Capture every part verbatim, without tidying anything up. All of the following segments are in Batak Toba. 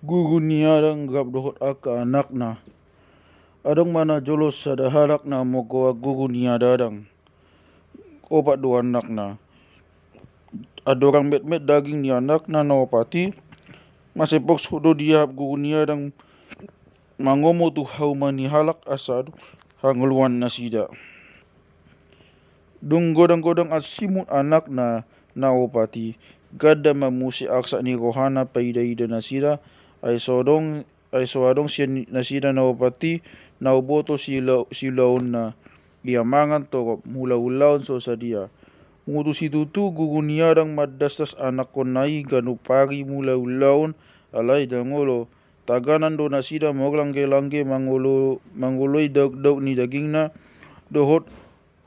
Guru ni adang rap dohot angka anakna. Adong ma najolo sada halak na margoar guru ni adadang. Opat do anakna. Andorang metmet daging ni anakna na opat i, mansai porsuk do diahap guru ni adang mangomo tu hauma ni halak asa adong hangoluan nasida. Dung godang-godang ansimut anakna na opat i, ganda ma muse arsak ni rohana paidaida nasida, ai so adong, ai so adong sian nasida na opat i na huboto siula-, siulaonna. Ia mangan torop, mula ulaon so sadia. Mutu situtu guru ni adang mandasdas anakkonna i ganup ari mula ulaon, alai ndang olo. Taganan do nasida marlangge-langge mangolo-, mangoloi daok-daok ni dagingna, dohot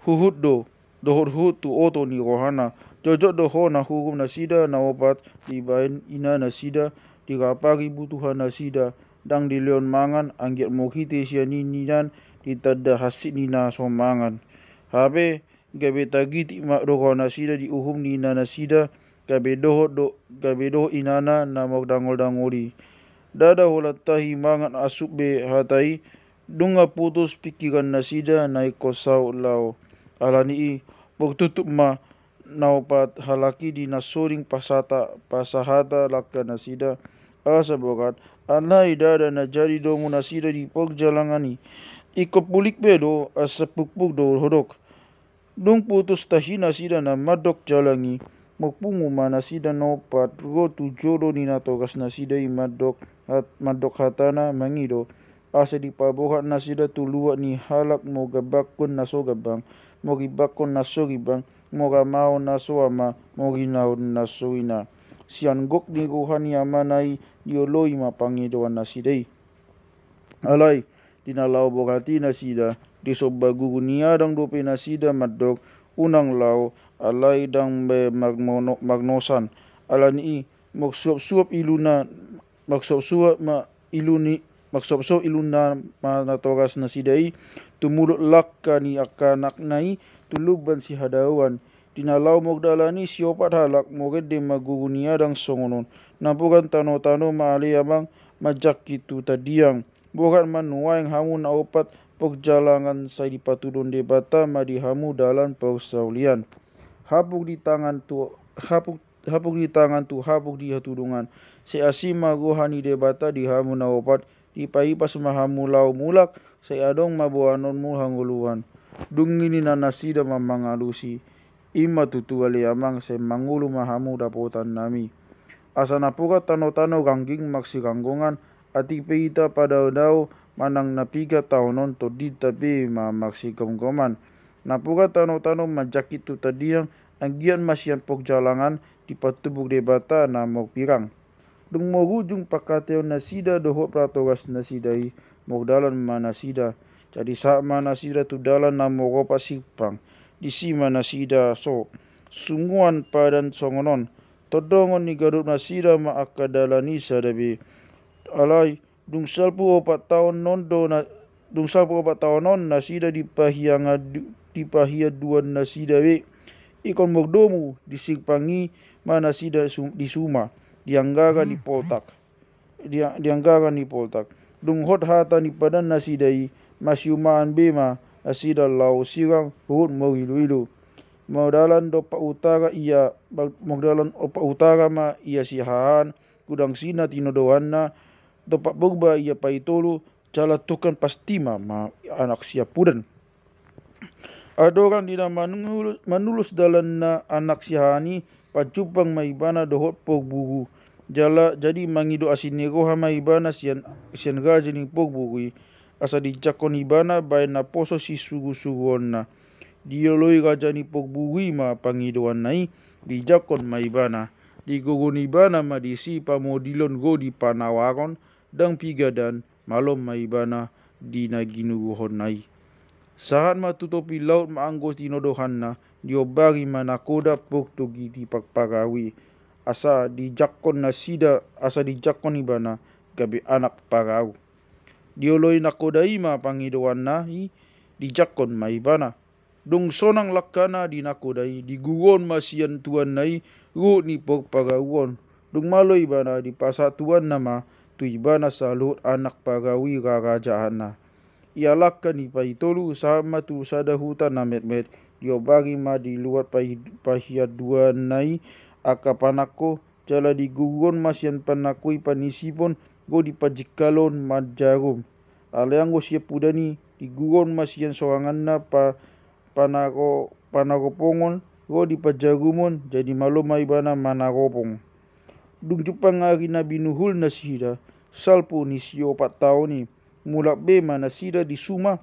huhut do, dohot huhut tu oto ni rohana. Jotjot do hona huhum nasida na opat dibahen ina nasida, dirapari butuha nasida, ndang dilehon mangan, anggiat marhite sian i nian ditanda hansit ni na so mangan. Hape gabe tagitik ma do roha nasida di uhum ni ina nasida, gabe dohot do, gabe dohot inana na mardangol-dangol i. Ndada holan tahi mangan asup be hata i, dung nga putus pingkiran nasida na ingkon saut laho. Alani i, martutup ma na opat halak i di na soding pasata-, pasahata langka nasida, asa borat, alai ndada na jadi domu nasida di parjalangan i. Ingkon pulik be do, asa pukpuk do hodok. Dung putus tahi nasida na mandok jalang i, marpungu ma nasida na opat ro tu jolo ni natoras nasida i mandok hat-, mandok hatana mangido, asa dipaborhat nasida tu luat ni halak margambangkon na so gambang, marimbakkon na so rimbang, maramaon na so ama, marinahon na so ina. Sian gok ni roha ni amana i dioloi ma pangidoan nasida i. Alai, di na laho borat i nasida, disomba guru ni adang dope nasida mandok, unang laho, alai ndang be marmono-, marnosan. Alani i, marsuap-suap iluna, marsuap-suap ma iluni, marsuap-suap iluna ma natoras nasida i, tu mulut langka ni angka anakna i, tu lumban sihadaoan. Di na laho mardalan i siopat halak, marende ma guru ni adang songon on. Napuran tano-tano ma ale amang, manjangkit tu tandiang. Borat ma nuaeng hamu na opat parjalangan, sai dipatuduhon Debata ma di hamu dalan parsaulian. Hapuk di tangan tu hapuk, hapuk di tangan tu hapuk di hatudungan. Sai asi ma roha ni Debata di hamu na opat, dipahipas ma hamu laho mulak, sai adong ma boanonmu hangoluan. Dung i ninna nasida ma mangalusi, i ma tutu ale amang, sai mangolu ma hamu dapotannami. Asa napuran tano-tano gangging marsiranggongan, atik pe hita padao-dao manang na piga taon on tondinta pe ma marsigomgoman. Napuran tano-tano manjangkit tu tandiang, anggiat ma sian parjalangan dipatubur Debata na marpirang. Dung marujung pangkataion nasida dohot natoras nasida i, mardalan ma nasida. Jadi sahat ma nasida tu dalan na maropat simpang. Disi ma nasida so sunguan padan songon on. Tondongon ni ganup nasida ma angka dalan i sada be. Alai, dung salpu opat taon on do na, dung salpu opat taon on nasida dipahianga-, dipahianduan nasida be. Ingkon mardomu di simpang i ma nasida su-, di suma, di anggara ni poltak. Di, di anggara ni poltak. Dung hot hata ni padan nasida i, masiumaan be ma nasida laho sirang huhut marilu-ilu. Mardalan dompak utara ia, mardalan dompak utara ma ia sihahaan, godang si na tinodohanna, dompak Purba ia paitolu, jala tungkan pasti ma, ma anak siampudan. Andorang di na manulus, manulus dalanna anak sihahaan i, pajumpang ma ibana dohot porbugu. Jala jadi mangido asi ni roha ma ibana sian, sian raja ni porbugu i, asa dijangkon ibana baen naposo sisurusuruonna. Dioloi raja ni porbugu i ma pangidoanna i, dijangkon ma ibana. Digogon ibana ma disi pamodilon ro di panawaron, ndang piga dan, malom ma ibana di na ginuruhonna i. Sahat ma tu topi laut ma anggo tinodohanna, diombari ma nakoda portugiti parparau i, asa dijangkon nasida, asa dijangkon ibana gabe anak parau. Dioloi nakoda i ma pangidoanna i, dijangkon ma ibana. Dung sonang langkana di nakoda i, diguruhon ma sian tuanna i ruhut ni porparauon. Dung malo ibana, dipasahat Tuhan na ma tu ibana saluhut anak pagawai harajaanna. Ia langka ni pahitolu sahat ma tu sada huta na metmet, diombari ma di luat pahi-, pahianduanna i angka panangko, jala diguruhon ma sian panangko i panisipon, ro dipajingkalhon manjarum. Alai anggo siampudan i, diguruhon ma sian soranganna pa-, panaro-, panaropongon, ro dipajarumon, jadi malo ma ibana manaropong. Dung jumpang ari na binuhul nasida, salpu ni siopat taon i, mulak be ma nasida di suma,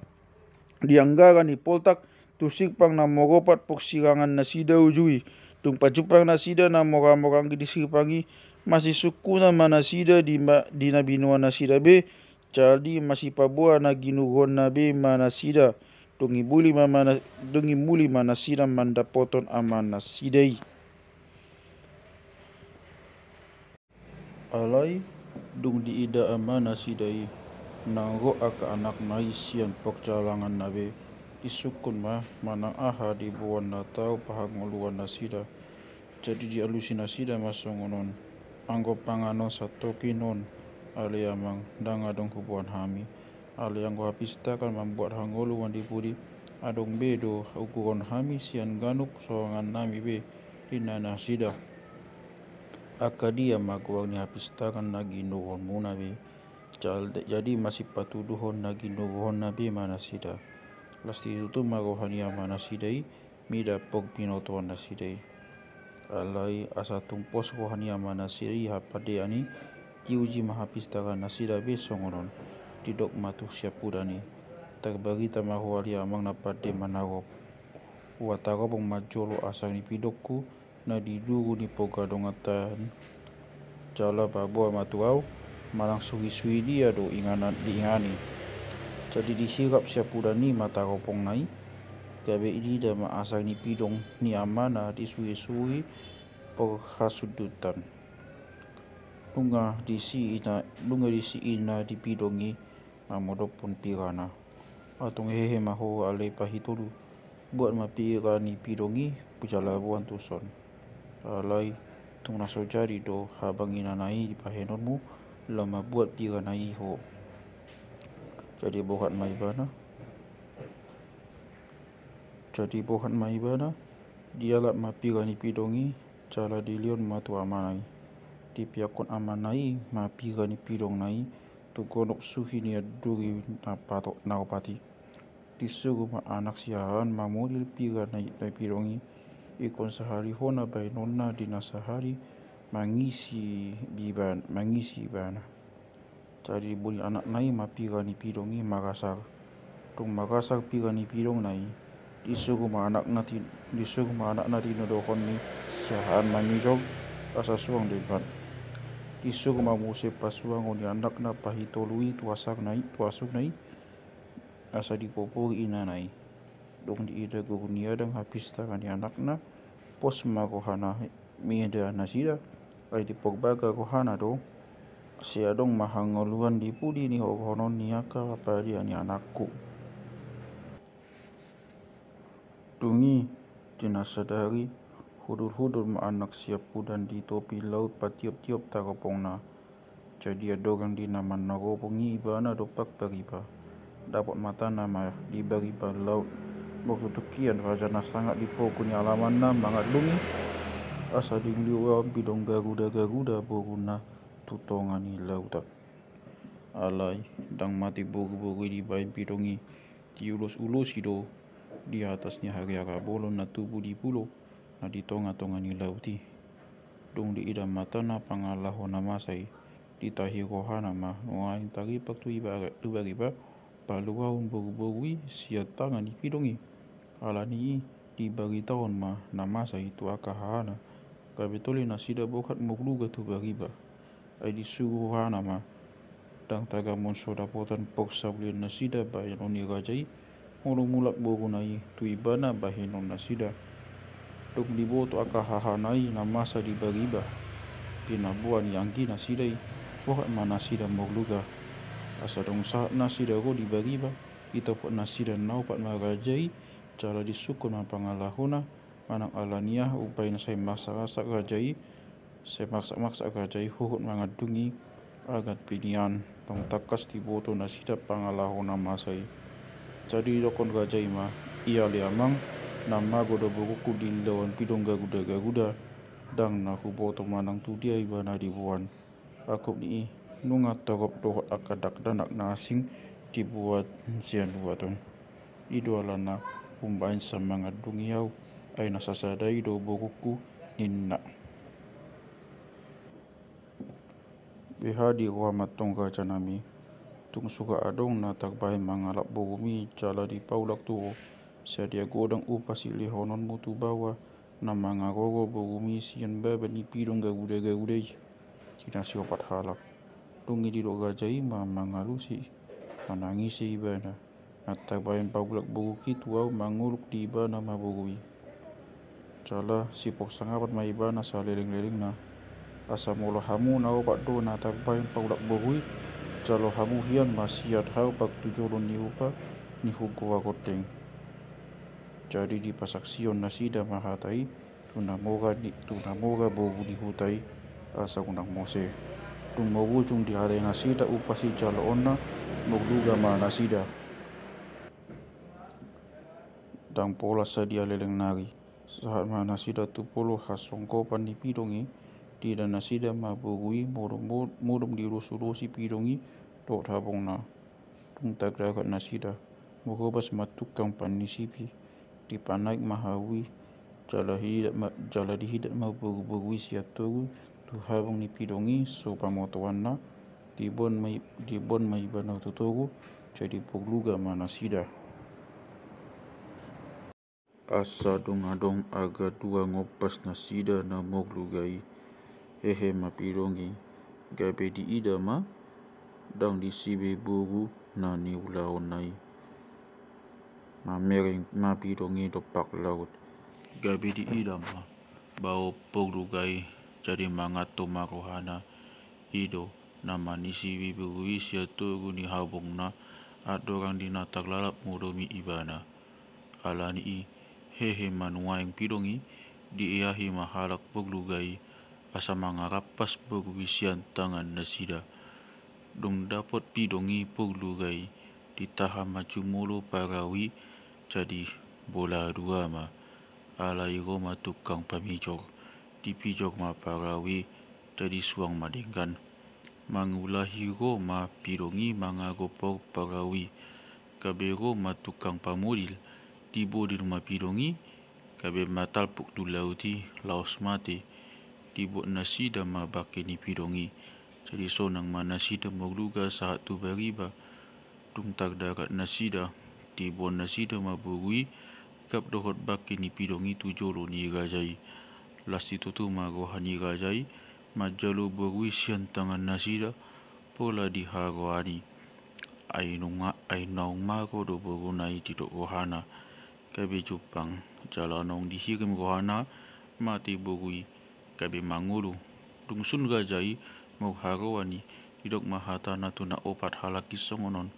di anggara ni poltak, tu simpang na moropat porsirangan nasida uju i. Dung pajumpang nasida na moramorang di simpang i, masisungkunan ma nasida di ma-, di na binoan nasida be, jadi masipaboa na ginuruhonna be ma nasida. Dung i muli ma, ma na-, dung i muli ma nasida mandapothon amanasida i. Alai dung diida amanasida i, naung ro angka anakna i sian porjalanganna be, disungkun ma manang aha diboan na tau pahangoluan nasida. Jadi dialusi nasida ma songon on: Anggo panganon satoki on, ale amang, ndang adong huboan hami. Alai anggo hapistakan mambuat hangoluan di pudi, adong be do uguron hami sian ganup sorangannami be, ninna nasida. Angka dia ma goar ni hapistakan na ginuruhonmuna be? Jal-, jadi masipatuduhon na ginuruhonna be ma nasida. Las ditutu ma roha ni amanasida i, mida parbinotoan nasida i. Alai asa tung pos roha ni amanasida i hapandean i, diuji ma hapistakan nasida be songon on. Didok ma tu siampudan i: Tarbarita ma ho ale amang na pande manaropong. Huhataropong ma jolo asak ni pidongku na di duru ni pogadongan ta an, jala paboa ma tu ahu manang suhisuhi dia do inganan, diingani. Jadi dihirap siampudan i ma taropongna i, gabe diida ma asak ni pidong ni amana disuhisuhi parhasundutan. Nunga disi i na, nunga disi i na di pidong i, mamodophon pirana. Antong hehe ma ho ale pahitolu, buat ma pira ni pidong i, jala boan tuson. Alai tung na so jadi do habanginana i di bahenonmu, laho mambuat pirana i ho. Jadi bohat ma ibana. Jadi bohat ma ibana, dialap ma pira ni pidong i, jala dilehon ma tu amana i. Dipeakkon amana i ma pira ni pidongna i tu gonop suhi ni anduri na pato-, na opat i. Disuru ma anak sihahaan mamodil pira na, na pidong i, ingkon sahali hona bahenonna di na sahali mangisi biban-, mangisi ibana. Jadi diboan anakna i ma pira ni pidong i marasar. Dung marasar pira ni pidongna i, disuru ma anakna ti-, disuru ma anakna tinodohon ni sihahaan mamidong asa suang denggan. Disuru ma muse pasuangon ni anakna pahitolu i tu asakna i, tu asukna i, asa dipopori inana i. Dung diida guru ni adong hapistakan ni anakna, pos ma rohana mida nasida, ai diparbaga rohana do, sai adong ma hangoluan di pudi ni horohonon ni angka pandean ni anakku. Dung i, di na sadari, hudurhudur ma anak siampudan di topi laut patioptiop taropongna. Jadi andorang di na manaropong i ibana dompak bariba, dapot matana ma di bariba laut. Molo tung hian raja na sangap di pogu ni alamanna mangalungi, asa diliuan pidong garuda-garuda boruna tu tonga ni lautan. Alai ndang mate boruboru i dibahen pidong i, diulosulosi do di atas ni hariara bolon na tubu di pulo na di tongatonga ni laut i. Dung diida matana pangalaho na masa i, ditahi rohana ma nuaeng taripar tu iba-, tu bariba paluahon boruboru i sian tangan ni pidong i. Alani i dibaritahon ma na masa i tu angka hahana, gabe tole nasida bohat marluga tu bariba. Ai disuru rohana ma, ndang tagamon so dapotan parsaulian nasida bahenon ni raja i, molo mulak boruna i tu ibana bahenon nasida. Dung diboto angka hahana i na masa di bariba, pinaboa ni anggi nasida i, bohat ma nasida marluga. Asa dung sahat nasida ro di bariba, ditopot nasida na opat ma raja i, jala disungkun ma pangalahona, manang alani aha umbahen sai marsasak raja i, Sai maksak-maksak raja i huhut mangandungi anak binian, tong tangkas diboto nasida pangalaho na masa i. Jadi didokkon raja i ma, ia ale amang, na mago do borungku di ulaon pidong garuda-garuda, ndang na huboto manang tu dia ibana diboan. Angkup ni i, nunga torop dohot angka dakdanak na asing dibuat sian luat on. I do alana umbaen sai mangandungi au, ai na sasada i do borungku, ninna. Beha di roham antong raja nami, tung sura adong na tarbaen mangalap borumi jala dipaulak tu ho, sadia godang upas silehononmu tu baoa na mangaroro borumi sian baba ni pidong garuda-garuda i. Di na siopat halak. Dung i didok raja i ma mangalusi, manangisi ibana. Na tarbaen paulak borungki tu au mangoluk di ibana ma boru i. Jala siporsangapan ma ibana saleleng-lelengna. Asa molo hamu na opat do na tarbaen paulak boru i, jalo hamu hian ma sian hau pang tu jolo ni hupa ni hugoa goteng. Jadi dipasaksion nasida ma hata i tu na mora ni, tu na mora boru ni huta i, asa unang mose. Dung marujung dialai nasida upas i jaloonna, murduga ma nasida. Ndang pola sadia leleng nari, sahat ma nasida tu polo hasonggopan ni pidong i, diida nasida ma boru i modom, modom dilosi-losi pidong i dohot habongna. Dung tangkas nasida, marhobas ma tukang panisipi, dipanaek ma hau i, jala dihidat ma, jala dihidat ma boru-boru i sian toru tu habong ni pidong i so pamotoanna, diboan ma i, diboan ma ibana tu toru, jadi murduga ma nasida. Asa dung adong arga dua ngompas nasida na murduga i, hehe ma pidong i, gabe diida ma, ndang disi be boru na niulaonna i. Mamereng ma pidong i dompak laut, gabe diida ma, baoa murduga i, jadi manganto ma rohana, i do na manisipi boru i sian toru ni habongna, andorang di na tarlalap modomi ibana. Alani i, hehe ma nuaeng pidong i, dieahi ma halak murduga i, asa mangarampas boru i sian tangan nasida. Dung dapot pidong i murduga i, ditahan ma jumolo parau i, jadi bola dua ma. Alai ro ma tukang pamijor, dipijor ma parau i, jadi suang ma denggan. Mangulahi ro ma pidong i mangagompor parau i. Gabe ro ma tukang pamodil, dibodil ma pidong i, gabe matalpuk tu laut i, laos mate. Dibuat nasida ma bangke ni pidong i. Jadi sonang ma nasida murduga sahat tu bariba. Dung tardarat nasida, diboan nasida ma boru i, gap dohot bangke ni pidong i tu jolo ni raja i. Las situtu ma roha ni raja i, manjalo boru i sian tangan nasida, pola di haroan i. Ai nunga, ai naung mago do boruna i didok rohana. Gabe jumpang, jala naung dihirim rohana, mate boru i, gabe mangolu. Dung sun raja i, molo haroan i, didok ma hatana tu na opat halak i songon on.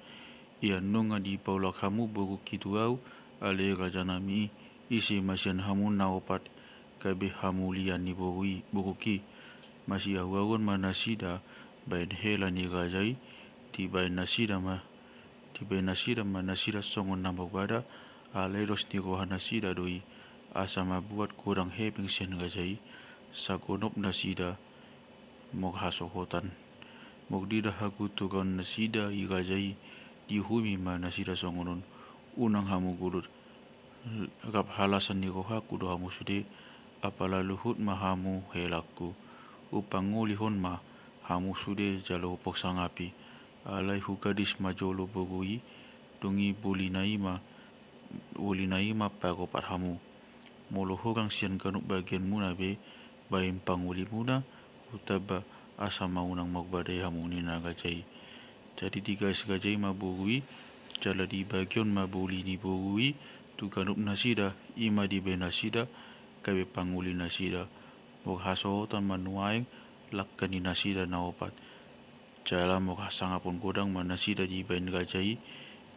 Ia nunga dipaulak hamu borungki tu au, ale raja nami i, ise ma sian hamu na opat, gabe hamulian ni boru i, borungki. Masiahu-ahuon ma nasida, baen hela ni raja i, dibaen nasida ma, dibaen nasida ma nasida songon na marbada, alai dos ni roha nasida do i, asa mambuat godang hepeng sian raja i, sagonop nasida, molo hasohotan. Molo diida haguturan nasida i raja i, diuhumi ma nasida songon on, unang hamu godut, rap halasan ni rohangku do hamu sude, apala luhut ma hamu helangku. Hupangolihon ma hamu sude jala huporsangapi, alai hugadis ma jolo boru i, dung i bolina i ma, bolina i ma pagopat hamu. Molo hurang sian ganup bagianmuna be, baen pangolimuna, hutamba asa ma unang marbadai hamu ninna raja i. Jadi digadis raja i ma boru i, jala dibagion ma boli ni boru i, tu ganup nasida, i ma dibaen nasida, gabe pangoli nasida. Molo hasohotan ma nuaeng, langka ni nasida na opat. Jala molo hasangapon godang ma nasida dibaen raja i,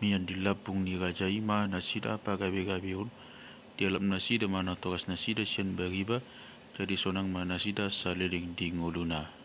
mian di lambung ni raja i ma nasida pagabe-gabeon, dialap nasida ma natoras nasida sian bariba, Jadi sonang ma nasida saleleng di ngoluna.